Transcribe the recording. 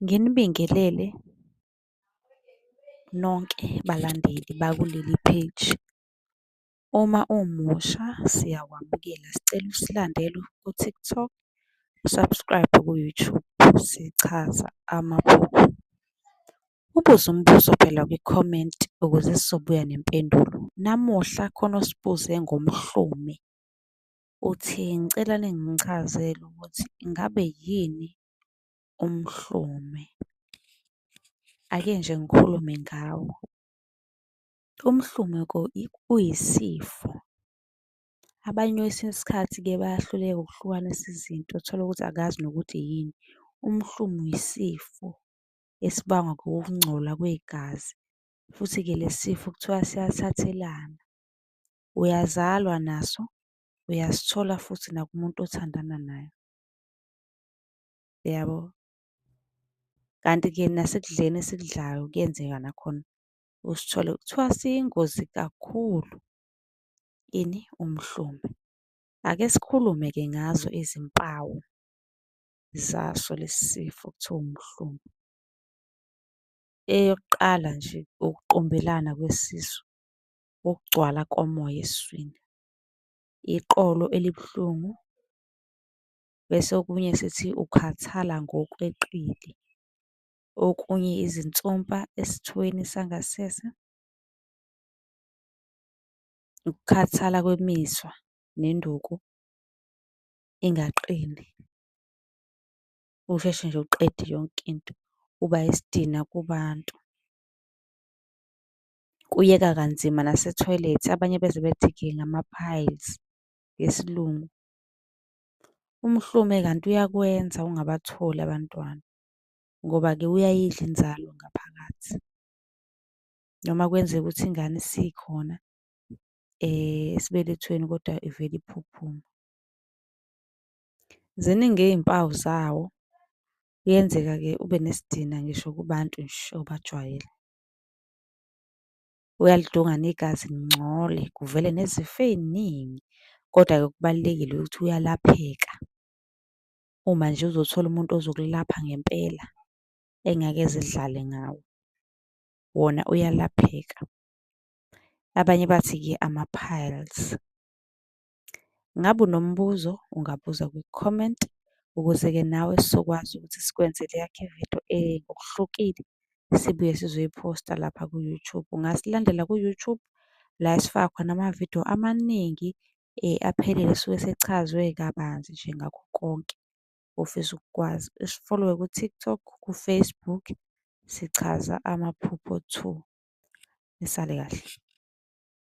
Nginibingelele nonke balandeli bakuleli page. Uma umusha siyakwamukela, sicela usilandele ku-TikTok, u-subscribe ku-YouTube, sichaza amaphupho. Ubuze umbuzo phela kwi-comment ukuze sizobuya nempendulo. Namuhla khona osibuze ngomhlume, uthi ngicela ningichazele ukuthi ingabe yini umhlume. Ake nje ngikhulume ngawo. Umhlume-ko uyisifo. Abanye kwesinye isikhathi-ke bayahluleka ukuhlukanisa izinto, uthole ukuthi akazi nokuthi yini. Umhlume isifo esibangwa ukungcola kwegazi, futhi-ke lesi sifo kuthiwa siyathathelana. Uyazalwa naso, uyasithola futhi nakumuntu othandana naye, yabo. Kanti-ke nasekudleni esikudlayo kuyenzeka nakhona usithole. Kuthiwa siyingozi kakhulu, ini? Umhlume. Ake sikhulume-ke ngazo izimpawu zaso lesi sifo okuthiwa umhlume. Eyokuqala nje, ukuqumbelana kwesisu, ukugcwala komoya esiswini, iqolo elibuhlungu, bese okunye sithi ukukhathala ngokweqile. Okunye izinsumpa esithweni sangasese, ukukhathala kwemizwa nenduku ingaqini. Usheshe nje uqede yonke into, uba isidina kubantu. Kuyeka kanzima nasethoyilethi, abanye beze bethi-ke ngama-piles ngesiLungu. Umhlume kanti uyakwenza ungabatholi abantwana, ngoba-ke uyayidla inzalo ngaphakathi. Noma kwenzeka ukuthi ingane isikhona esibelethweni kodwa ivele iphuphume. Ziningi iy'mpawu zawo. Kuyenzeka-ke ube nesidina ngisho kubantu nje obajwayele. Uyalidunga negazi lingcole, kuvele nezifo ey'ningi. Kodwa-ke okubalulekile ukuthi uyalapheka uma nje uzothola umuntu ozokulapha ngempela engeke eze edlale ngawe, wona uyalapheka. Abanye bathi-ke ama-piles. Ngabe unombuzo ungabuza kwi-comment ukuze-ke nawe sizokwazi ukuthi sikwenzele eyakho ividiyo ngokuhlukile, sibuye sizoyiphosta lapha ku-YouTube. Ungasilandela ku-YouTube la esifaka khona amavidiyo amaningi aphelele esuke esechazwe kabanzi nje ngakho konke ofisa ukukwazi. Usifolowe ku-TikTok, ku-Facebook, sichaza amaphupho two. Nisale kahle.